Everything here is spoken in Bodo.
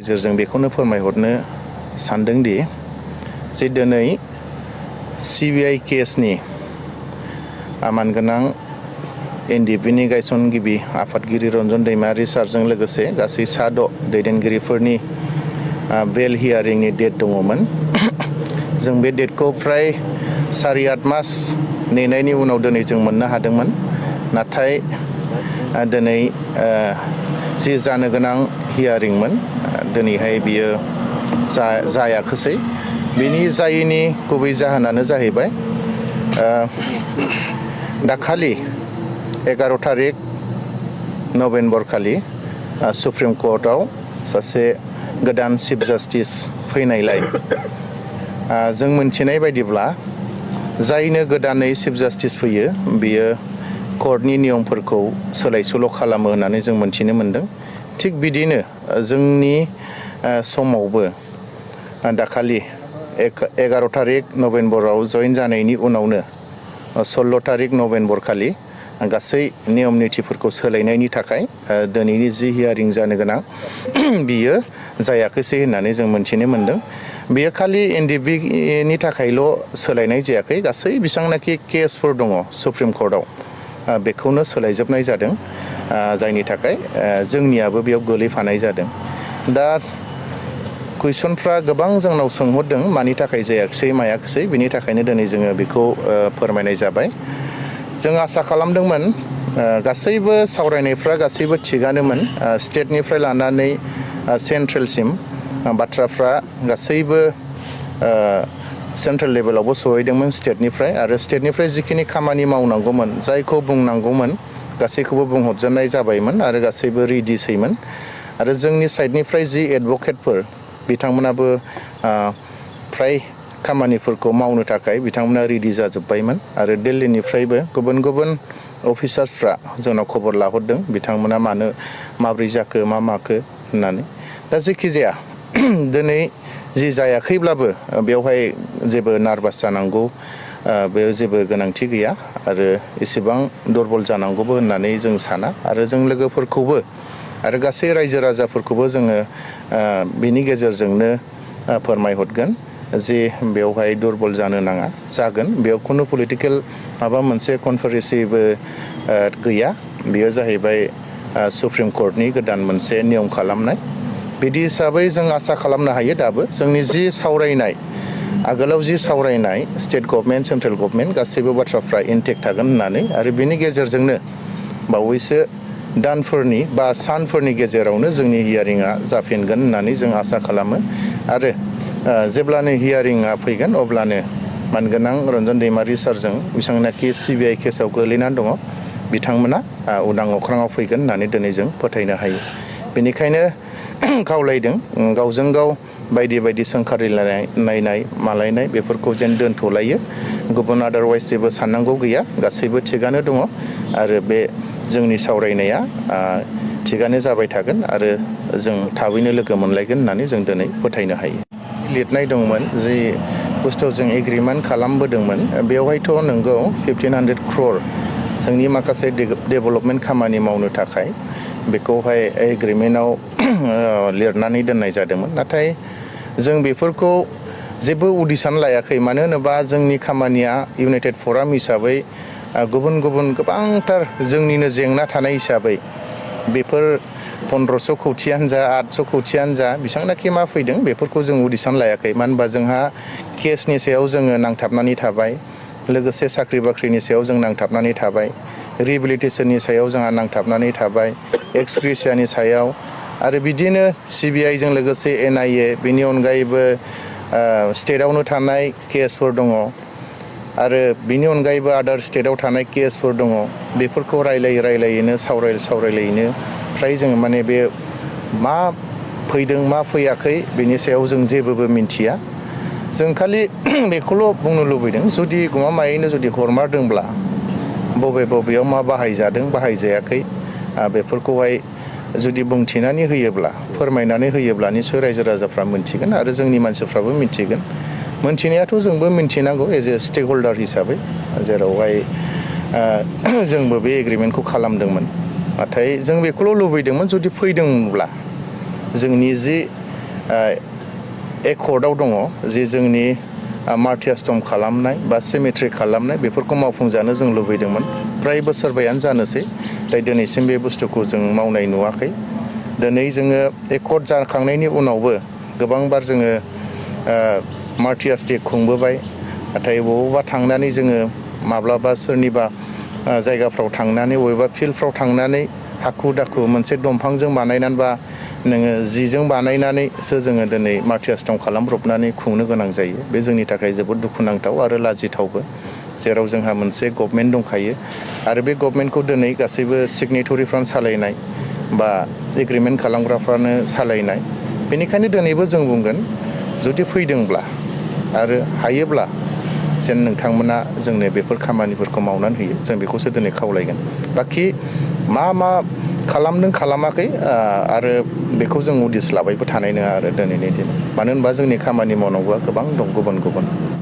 गेजेरजों बेखौनो फोरमायहरनो सानदों दि जे दिनै सिबिआइ केसनि मानगोनां एनडिएफबिनि गायसनगिरि आफादगिरि रन्जन दैमारि सारजों लोगोसे गासै 6 दैदेनगिरिफोरनि बेल हियारिंनि डेट दङमोन। जों बे डेटखौ फ्राय 7-8 मास नेनायनि उनाव दिनै जों मोननो हादोंमोन। नाथाय दिनै जि जानो गोनां हियारिंमोन दिनैहाय बियो जायाखैसै। बिनि जायैनि गुबै जाहोनानो जाहैबाय दाखालि 11 थारिख नभेम्बर खालि सुप्रिम कर्टआव सासे गोदान चिफ जास्टिस फैनायलाय जों मोनथिनाय बायदिब्ला जायनो गोदानै चिफ जास्टिस फैयो बियो कर्टनि नियमफोरखौ सोलाय-सोल' खालामो होननानै जों मोनथिनो मोनदों। थिग बिदिनो जोंनि समावबो दाखालि 11 थारिख नभेम्बराव जइन जानायनि उनावनो 16 थारिख नभेम्बर खालि गासै नियम नितिफोरखौ सोलायनायनि थाखाय दिनैनि जि हियारिं जानो गोनां बियो जायाखैसै होननानै जों मोनथिनो मोनदों। बेयो खालि एनडिएफबिनि थाखायल' सोलायनाय जायाखै, गासै बेसेबांनाखि केसफोर दङ सुप्रिम कर्टआव बेखौनो सोलायजोबनाय जादों, जायनि थाखाय जोंनियाबो बेयाव गोलैफानाय जादों। दा कुइसनफ्रा गोबां जोंनाव सोंहरदों मानि थाखाय जायाखिसै मायाखिसै, बिनि थाखायनो दिनै जोङो बेखौ फोरमायनाय जाबाय। जों आसा खालामदोंमोन गासैबो सावरायनायफ्रा गासैबो थिगानोमोन, स्टेटनिफ्राय लानानै सेन्ट्रेलसिम बाथ्राफ्रा गासैबो सेन्ट्रेल लेभेलावबो सहैदोंमोन स्टेटनिफ्राय, आरो स्टेटनिफ्राय जिखिनि खामानि मावनांगौमोन जायखौ बुंनांगौमोन गासैखौबो बुंहरजोबनाय जाबायमोन आरो गासैबो रेडिसैमोन। आरो जोंनि साइडनिफ्राय जि एडभकेटफोर बिथांमोनाबो फ्राय खामानिफोरखौ मावनो थाखाय बिथांमोना रेडि जाजोब्बायमोन। आरो दिल्लीनिफ्रायबो गुबुन गुबुन अफिसार्सफ्रा जोंनाव खबर लाहरदों बिथांमोना माब्रै जाखो मा माखो होननानै। दा जेखि जाया दिनै जि जायाखैब्लाबो बेवहाय जेबो नार्भास जानांगौ बेयाव जेबो गोनांथि गैया आरो एसेबां दुरबल जानांगौबो होननानै जों साना। आरो जों लोगोफोरखौबो आरो गासै रायजो राजाफोरखौबो जोङो बिनि गेजेरजोंनो फोरमायहरगोन जे बेवहाय दुरबल जानो नाङा, जागोन बेयाव खुनु पलिटिकेल माबा मोनसे कनस्पिरेसिबो गैया। बेयो जाहैबाय सुप्रिम कर्टनि गोदान मोनसे नियम खालामनाय। बिदि हिसाबै जों आसा खालामनो हायो दाबो जोंनि जि सावरायनाय आगोलाव जि सावरायनाय स्टेट गभर्नमेन्ट सेन्ट्रेल गभर्नमेन्ट गासैबो बाथ्राफ्रा इनटेक्ट थागोन होननानै, आरो बेनि गेजेरजोंनो बावैसो दानफोरनि बा सानफोरनि गेजेरावनो जोंनि हियारिंआ जाफिनगोन होननानै जों आसा खालामो। आरो जेब्लानो हियारिंआ फैगोन अब्लानो मानगोनां रन्जन दैमारि सारजों बेसेबांनाखि सिबिआइ केसआव गोग्लैनानै दङ बिथांमोना उदां अख्राङाव फैगोन होननानै दिनै जों फोथायनो हायो। बेनिखायनो खावलायदों गावजों गाव बायदि बायदि सोंखारिलायनाय मालायनाय बेफोरखौ जेन दोनथ'लायो, गुबुन आदारवाइज जेबो साननांगौ गैया, गासैबो थिगानो दङ आरो बे जोंनि सावरायनाया थिगानो जाबाय थागोन आरो जों थाबैनो लोगो मोनलायगोन होननानै जों दिनै फोथायनो हायो। लिरनाय दंमोन जि बुस्थुआव जों एग्रिमेन्ट खालामबोदोंमोन बेवहायथ' नंगौ 1500 crore जोंनि माखासे डेभेलपमेन्ट खामानि मावनो थाखाय बेखौहाय एग्रिमेन्टआव लिरनानै दोननाय जादोंमोन। नाथाय जों बेफोरखौ जेबो उदिसान लायाखै, मानो होनोबा जोंनि खामानिया इउनाइटेड फराम हिसाबै गुबुन गुबुन गोबांथार जोंनिनो जेंना थानाय हिसाबै बेफोर 1500 कौटियानो जा 800 कौटियानो जा बेसेबांनाखि मा फैदों बेफोरखौ जों उदिसान लायाखै। मानो होनबा जोंहा केसनि सायाव जोङो नांथाबनानै थाबाय, लोगोसे साख्रि बाख्रिनि सायाव जों नांथाबनानै थाबाय, रिहेबिलिटेसननि सायाव जोंहा नांथाबनानै थाबाय, एक्स ग्रेसियानि सायाव, आरो बिदिनो सिबिआइजों लोगोसे NIA, बेनि अनगायैबो स्टेटआवनो थानाय केसफोर दङ आरो बिनि अनगायैबो आदार स्टेटआव थानाय केसफोर दङ। बेफोरखौ रायलायैनो सावरायलायैनो फ्राय जोङो माने बे मा फैदों मा फैयाखै बेनि सायाव जों जेबोबो मिन्थिया। जों खालि बेखौल' बुंनो लुबैदों जुदि गमामायैनो जुदि हरमारदोंब्ला बबेयाव मा बाहायजादों बाहायजायाखै बेफोरखौहाय जुदि बुंथिनानै होयोब्ला फोरमायनानै होयोब्ला निसय रायजो राजाफ्रा मिन्थिगोन आरो जोंनि मानसिफ्राबो मिन्थिगोन। मोन्थिनायाथ' जोंबो मिन्थिनांगौ एज ए स्टेक हल्डार हिसाबै, जेरावहाय जोंबो बे एग्रिमेन्टखौ खालामदोंमोन। नाथाय जों बेखौल' लुबैदोंमोन जुदि फैदोंब्ला जोंनि जि एकर्डआव दङ जे जोंनि मार्टियास्टम खालामनाय बा सिमेट्रि खालामनाय बेफोरखौ मावफुंजानो जों लुबैदोंमोन फ्राय बोसोरबायानो जानोसै दिनैसिम बे बुस्थुखौ जों मावनाय नुवाखै दिनै जोङो एकर्ड जाखांनायनि उनावबो गोबांबार जोङो मार्टियास डे खुंबोबाय नाथाय बबावबा थांनानै जोङो माब्लाबा सोरनिबा जायगाफ्राव थांनानै बबेबा फिल्डफ्राव थांनानै हाखु दाखु मोनसे दंफांजों बानायनानै बा नोङो जिजों बानायनानैसो जोङो दिनै मार्टियास्टम खालामब्रबनानै खुंनो गोनां जायो बे जोंनि थाखाय जोबोद दुखुनांथाव आरो लाजिथावबो जेराव जोंहा मोनसे गभर्नमेन्ट दंखायो आरो बे गभर्नमेन्टखौ दिनै गासैबो सिगनेटरिफ्रानो सालायनाय बा एग्रिमेन्ट खालामग्राफ्रानो सालायनाय बेनिखायनो दिनैबो जों बुंगोन जुदि फैदोंब्ला आरो हायोब्ला जेन नोंथांमोना जोंनो बेफोर खामानिफोरखौ मावनानै होयो जों बेखौसो दिनै खावलायगोन बाखि मा खालामदों खालामाखै आरो बेखौ जों उदिस लाबायबो थानाय नङा आरो दिनैनि दिनाव मानो होनबा जोंनि खामानि मावनांगौआ गोबां दं गुबुन